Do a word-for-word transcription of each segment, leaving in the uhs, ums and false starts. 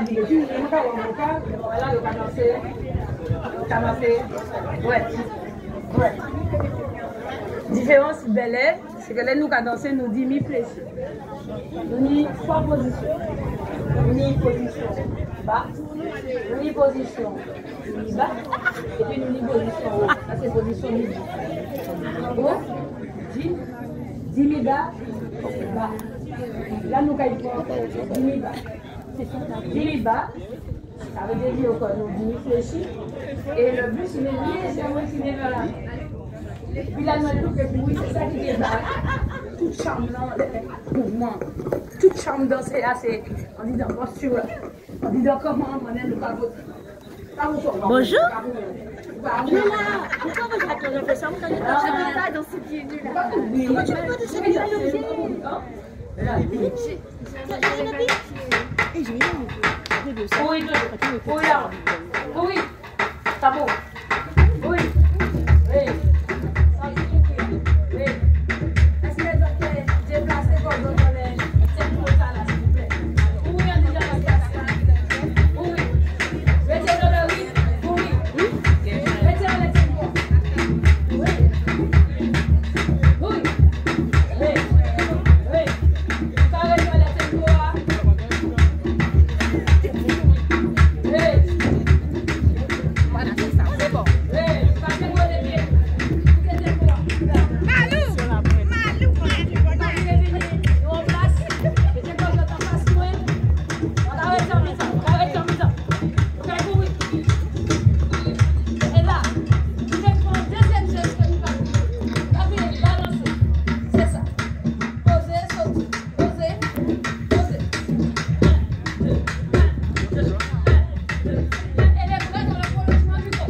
Épi, mwen ka wè an vokal, vwala, yo ka dansé, yo ka dansé. Wè. Wè. Diférans bèlè, sé ke lè nou ka dansé, nou dimi fléchi. Nou ni twa pozisyon. Nou ni pozisyon ba, nou ni pozisyon mi ba, épi nou ni pozisyon wo. Sa sé pozisyon mi ba. Wo, di, di mi ba, ba. La nou kay pran di mi ba. Di mi ba, sa vlé di ankò nou di mi fléchi. É le buste, il est légèrement incliné vers l'avant. Épi la nou louké pou wi, sé sa ki té ba. Tout cham-lan, mouvman. Tout cham dansé-a, sé an didan postir-la. An didan kò-an, mwen menm, nou pa vo. Bonjour. Léla, pourquoi vous êtes dans le vaisseau ? Comment tu peux pas danser pieds nus là ? Comment tu peux pas danser pieds nus ? Kouri, kouri, kouri. Sa bon. Wi. Wi. Wi. Èske zot pé déplasé kò zot anlè tjenn-sa la, silvouplé ? Wi, an didan espas-la. Wi. Rété anlè, wi. Wi. Rété anlè tjenn-sa. Wi. Wi. Wi. Wi. Ou ka rété anlè tjenn-sa. Pozé, sòti. Pozé. Pozé. É lé bré dan le prolonjman di kò.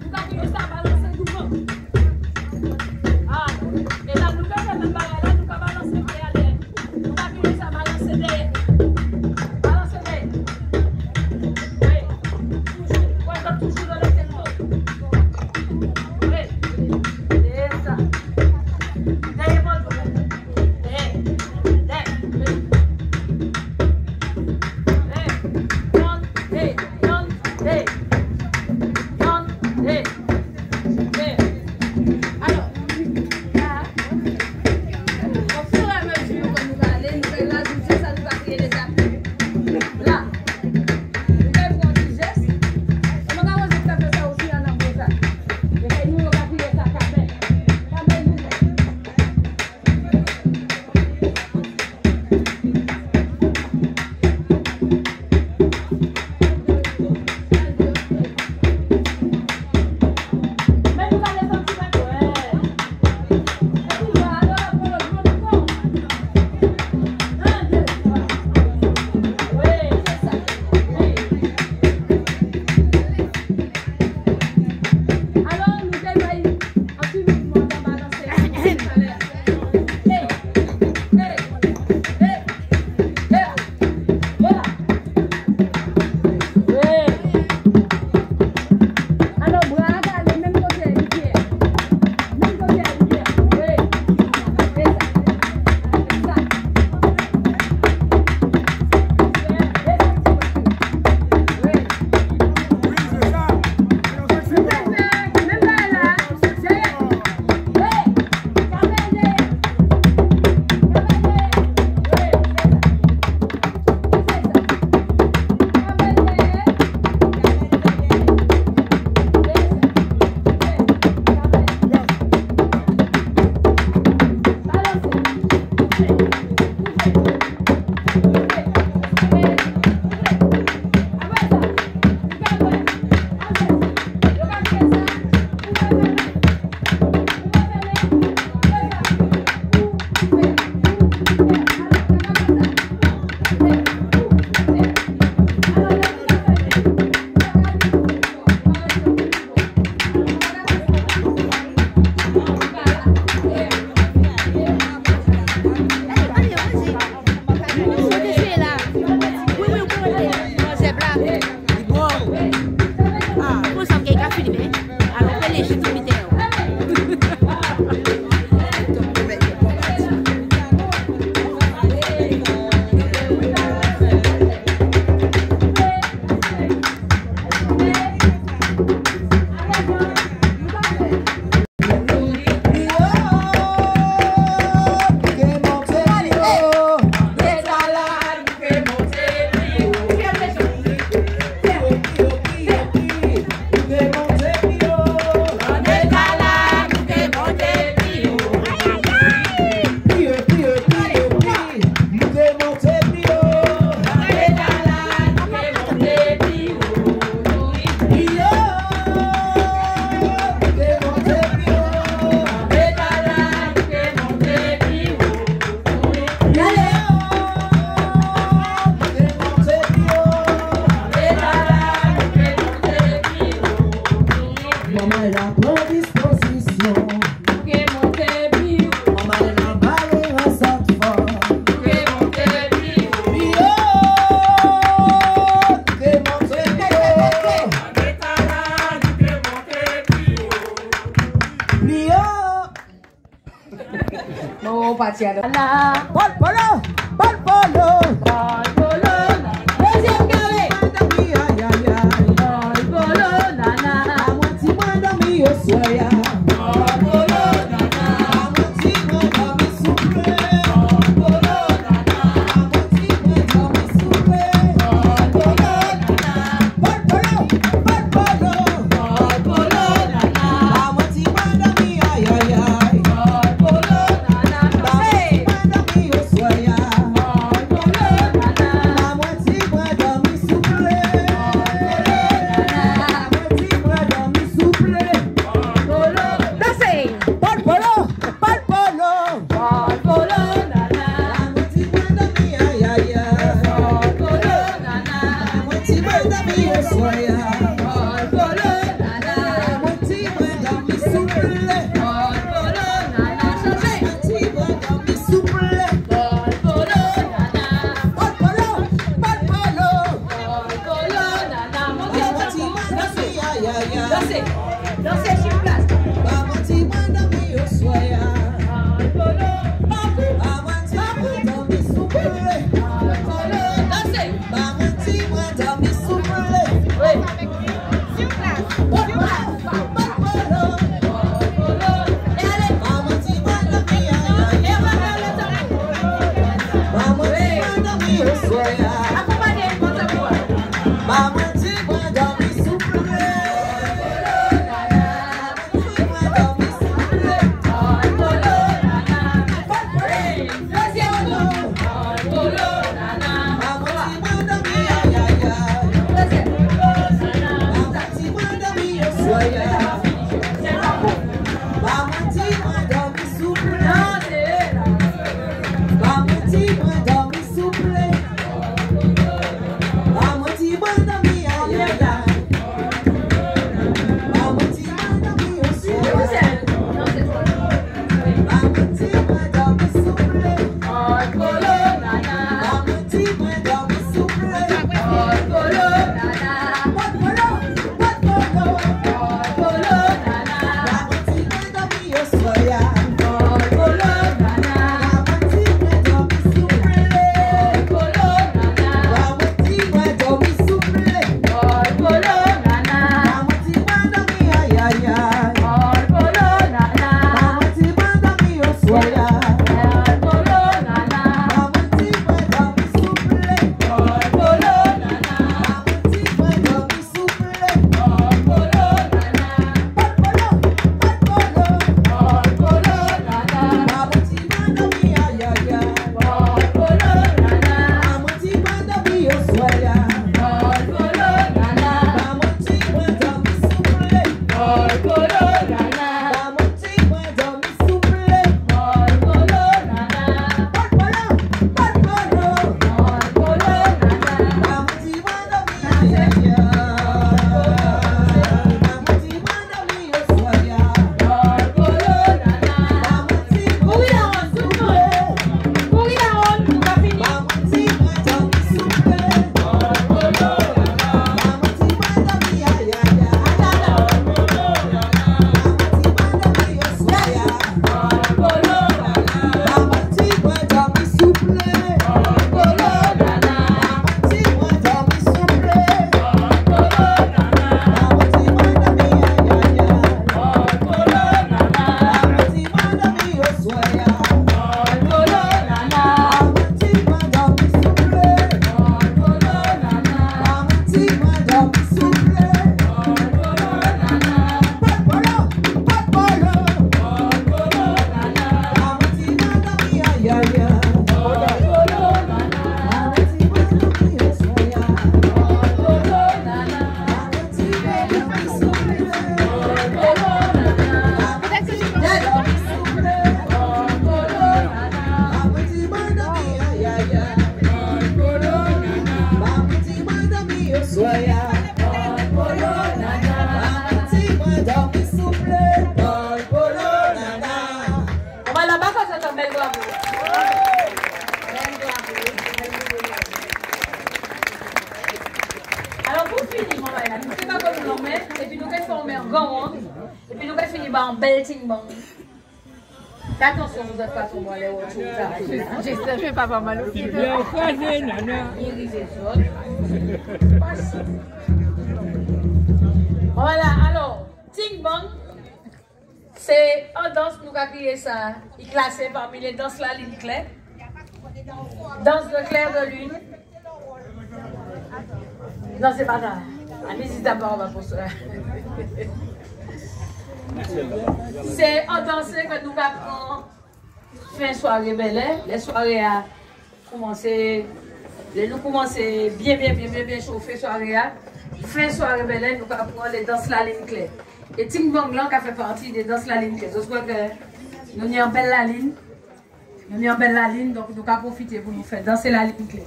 Nou ka fini sa, balansé douvan. A, é la nou ka fè menm bagay-la, nou ka balansé pyé-a dèyè. Nou ka fini sa, balansé dèyè. Balansé dèyè. Wi. Toujou, wè, toujou dan le tempo. Wi. Sé sa. Dèyè bò. Dèyè. Dèyè. Wi. Wi. Tande, tande. Tande. Alò, la, au fur et à mesure que nou va alé, nou va rajoute sa, nou va kréyé dé zafè. La, nou va pran ti jès. É nou va wè zot ka fè sa osi, an avan sa. É nou, nou va kréyé sa, kabèl. Kabèl nou. Manman-la pran dispozisyon. Manman-la balé an sòt fò. Pi wo, nou ké monté pi wo. Pi wo. Bon, on pati alò. Pòl Polo, Pòl Polo. Pòl Polo, dézyèm karé. Pòl Polo, nana. Ba mwen ti bwen dòmi oswè-a. Pòl Polo, nana. Ba mwen ti bwen dòmi souplé. Pòl Polo, nana. Ba mwen ti bwen dòmi souplé. Pòl Polo, nana. Pòl Polo, Pòl Polo. Pòl Polo, nana. Ba mwen ti bwen dòmi, ay, ay, ay. Pòl Polo, nana. Ba mwen ti bwen dòmi oswè-a. Pòl Polo, nana. Ba mwen ti bwen dòmi souplé. Pòl Polo, nana. Ba mwen ti bwen dòmi souplé. Pòl Polo. Dansé. Pòl Polo, Pòl Polo. Pòl Polo, nana. Ba mwen ti bwen dòmi, ay, ay, ay. Pòl Polo, nana. Ba mwen ti bwen dòmi oswè-a. Pòl Polo, nana. Ba mwen ti bwen dòmi souplé. Pòl Polo, nana. Chanjé. Ba mwen ti bwen dòmi souplé. Pòl Polo, nana. Pòl Polo, Pòl Polo. Pòl Polo, nana. Monté, ba mwen ti bwen dòmi, ay, ay, ay. Dansé. Dansé sur place. Ba mwen ti bwen dòmi oswè-a. Ba mwen ti bwen dòmi souplé. Dansé. Ba mwen ti bwen dòmi souplé. Oui. Sur place. Sur place. Pòl Polo. Et allez. Ba mwen ti bwen dòmi, ay, ay, ay. Et on va faire le temps. Ba mwen ti bwen dòmi oswè-a. Accompagné, bon, ça va. Ba mwen ti bwen dòmi souplé. Souplé. Ba mwen ti bwen dòmi, ay, ay, ay. Ba mwen ti bwen dòmi oswè-a. Ba mwen ti bwen dòmi souplé. Ba mwen ti bwen dòmi souplé. Pòl Polo, Pòl Polo. Souplé. Pòl Polo, Pòl Polo. Pòl Polo, nana. Ba mwen ti bwen dòmi, ay, ay, ay. Pòl Polo, nana. Ba mwen ti bwen dòmi oswè-a. Pòl Polo, nana. Ba mwen ti bwen dòmi souplé. Pòl Polo, nana. Ba mwen ti bwen dòmi souplé. Pòl Polo, nana. Pòl Polo, Pòl Polo. Pòl Polo, nana. Ba mwen ti bwen dòmi, ay, ay, ay. Ba mwen ti bwen dòmi oswè-a. Pòl Polo, nana. Ba mwen ti bwen dòmi souplé. Kouri, dawonn, nou ka fini. Ba mwen ti bwen dòmi souplé. Pòl Polo, nana. Ba mwen ti bwen dòmi, ay, ay, ay. Atann, atann. Ala, ba zot an bel bravo. Bel bravo. Alò, pou fini, manmay-la, nou sé pa kon nou lanmen, épi nou ké fòmé an gran wonn, épi nou ké fini ba an bel ting-bang. Fè atansyon pou zot pa tonbé anlè wotjou-la. Jis, jis, je vais pas avoir mal au pied. Bien écrasé, nana. Dirigé zot. Voilà, alò, ting-bang. Sé an dans nou ka kriyé sa, i klasé parmi lé dans lalin klè. Dans de clair de lune. Non, sé pa sa. Allez-y d'abord, on va pour ça. Sé an dans ke nou ka pran fen swaré bèlè, lè swaré-a koumansé, lè nou koumansé bien, bien, bien, bien, bien chofé swaré-a, fen swaré bèlè, nou ka pran lé dans lalin klè. É ting-bang-lan ka fè pati dé dans lalin klè. Zot kwè ke nou ni an bel lalin, nou ni an bel lalin, donk nou ka pwofité pou nou fè dansé lalin klè.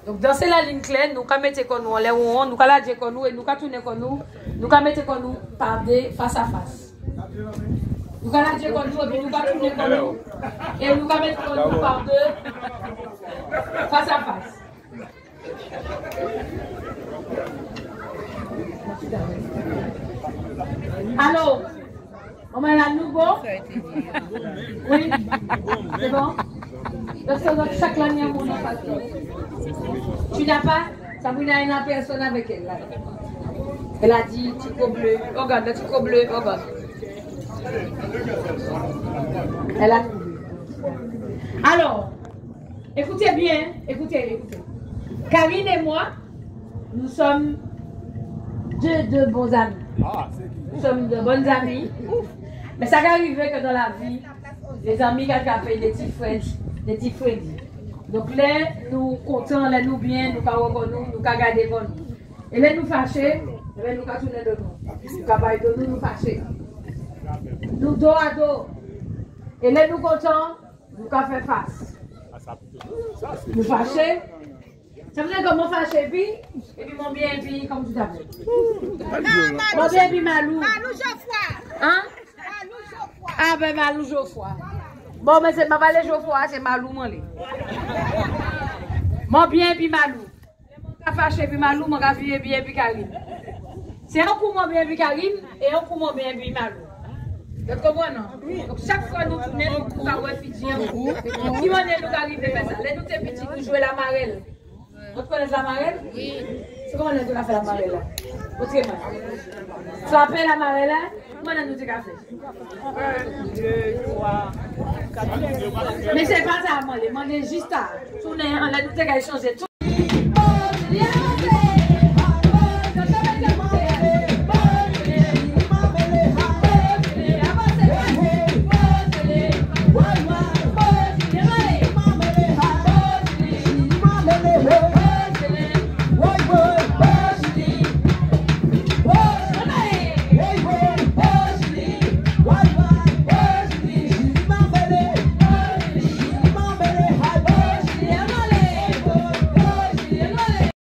Donk, dansé lalin klè, nou ka mété kò nou anlè won-an, nou ka ladjé kò nou é nou ka tounen kò nou, nou ka mété kò nou pa dé, fas a fas. Nou ka ladjé kò nou épi nou ka tounen kò nou é nou ka mété kò nou pa dé, fas a fas. Alò, on mwen la nou bon? Wi. Sé bon? Donk, sé donk chak la ni an moun an fas. Tu n'as pas, Sabrina, il n'y a personne avec elle, là. Elle a dit, tricot bleu, regarde, le tricot bleu, regarde. Elle a trouvé. Alors, écoutez bien, écoutez, écoutez. Karine et moi, nous sommes deux, deux bons amis. Nous sommes de bonnes amies. Mé sa ka rivé ke dan lavi, lé zanmi ka, ka fè dé ti fredi, dé ti fredi. Donk, lè nou kontan, lè nou bien, nou ka wè kò nou, nou ka gadé kò nou. É lè nou faché, ében, nou ka tounen do nou. Nou ka bay do nou, nou faché. Nou do a do. É lè nou kontan, nou ka fè fas. Nou faché. Sa vlé di ke mwen faché épi, épi mwen bien épi, comme tout à fait. Mwen bien épi Malou. Malou Geoffroy. Hein? Malou Geoffroy. Ah ben, Malou Geoffroy. Bon, mé sé pa palé Geoffroy, sé Malou mwen lé. Mwen bien épi Malou. Mwen ka faché épi Malou, mwen ka viré bien épi Karine. Sé an kou mwen bien épi Karine, é an kou mwen bien épi Malou. Zot konprann, non? Donk, chak fwa nou tounen, nou ka wè Fidji an kou. Ki manniè nou ka rivé fè sa? Lè nou té piti, nou jwé lamarel. Zot konnet lamarel? Wi. Sé kouman nou té ka fè lamarel-la? Otreman. Trapé lamarel-la, kouman nou té ka fè? Mé sé pa sa, mwen lé, mwen lé jis sa. Tounen, anlè nou té ka échanjé.